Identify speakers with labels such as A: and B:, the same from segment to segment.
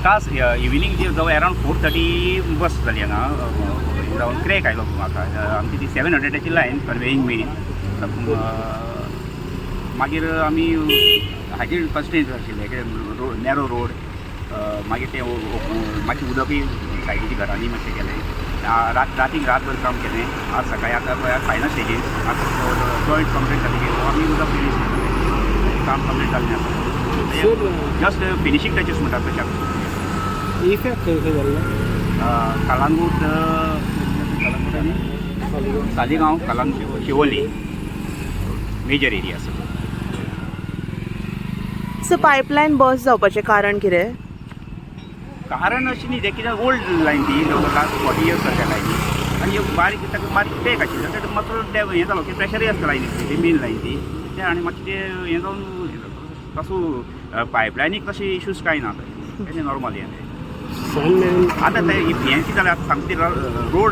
A: काल इविनींग जी जवळ अरावंड 4:30 बस जाली हांगा जावन क्रॅक आयलो म्हाका. आमची ती 700ची लायन कन्वेईंग मेन. मागीर आमी हाजेर कन्स्ट्रेंट आशिल्ले कित्याक नॅरो रोड. मागीर तें मातशें उदकूय सायडीच्या घरांनी मातशें गेलें. रातीक रातभर काम केलें. आज सकाळी आतां पळय फायनल स्टेजीस. आतां जॉयंट कंप्लीट जाली की आमी उदक रिलीज करतले. काम कंप्लीट जालें आसा, जस्ट फिनिशींग टचीस म्हणटात तशें आसा.
B: इफेक्ट खंय खंय जाल्लो?
A: कलांगूट, कलांगूट आनी सालिगांव, कलांगूट, शिवोली मेजर एरिया आसा.
C: सो पायपलायन बस्ट जावपाचें कारण कितें?
A: कारण अशें न्ही तें, कित्याक ओल्ड लायन ती, लास्ट 40 इयर्स जाल्या लायनी आनी एक बारीक ताका बारीक क्रॅक आशिल्लो. ते मातसो हें जालो की प्रेशरय आसता लायनी ती, मेन लायन ती. तें आनी मातशें तें हें जावन हें जालो. तसो पायपलायनीक तशे इशूज कांय ना, तें नॉर्मल हें तें.
B: सांज मेरेन.
A: आतां तें हें कितें जालें, आतां सामकें रोड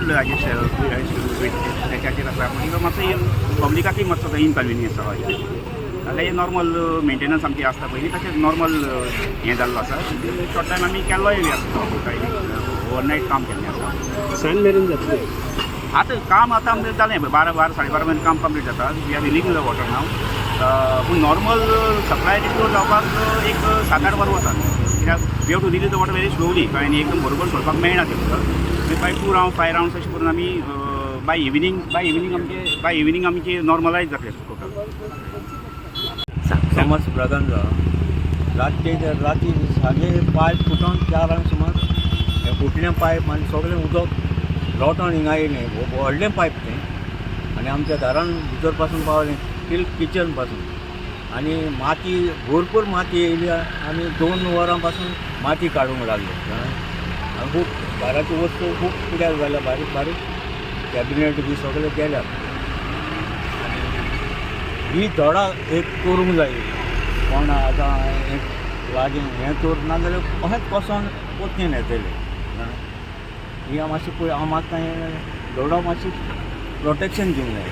A: तेच्याचेर आसा म्हणटकीर मातसो पब्लिकाकय मातसो इनकन्विनियन्स जालो. जाल्यार हें नॉर्मल मेंटेनन्स आमचें आसता पयलीं तशें नॉर्मल हें जाल्लो आसा. शॉर्ट टायम आमी केल्लोय बी आसा, कांय ओवरनायट काम केल्लें आसा.
B: सांज मेरेन जातलें?
A: आतां काम आतां आमचें जालें, 12, 12, 12:30 मेरेन काम कंप्लीट जाता. We are releasing the water now. पूण नॉर्मल सप्लाय रिस्टोर जावपाक एक 7-8 वरां वता, कित्याक we have to release the water very slowly. कळ्ळें न्ही? एकदम बरोबर सोडपाक मेळना तें उदक. बाय टू रावंड, फायव रावंड्स अशें करून आमी बाय इविनींग आमचे, बाय इविनींग आमचे नॉर्मलायज जातलें टोटल.
D: थॉमस ब्रागांजा. रातचे राती सांजे पायप फुटोन 4 सुमार हें फुटलें पायप आनी सगळें उदक लोटोन हिंगा येयलें. व्हडलें पायप तें आनी आमच्या दारान भितर पासून पावलें, टील किचन पासून. आनी माती, भरपूर माती येयली आनी 2 वरां पासून माती काडूंक लागले, कळ्ळें? आनी खूब घराच्यो वस्तू खूब पिड्यार जाल्या, बारीक बारीक कॅबिनेट बी सगळे गेल्यात. आनी ही धडा एक करूंक जाय कोण आतां एक लागीं हें तर, नाजाल्यार कशेंच कोसोन पोतयेन येतलें, जाणा. ही मातशी पळय, हांव मागता, हें धडो मातशी प्रोटेक्शन दिवंक जाय.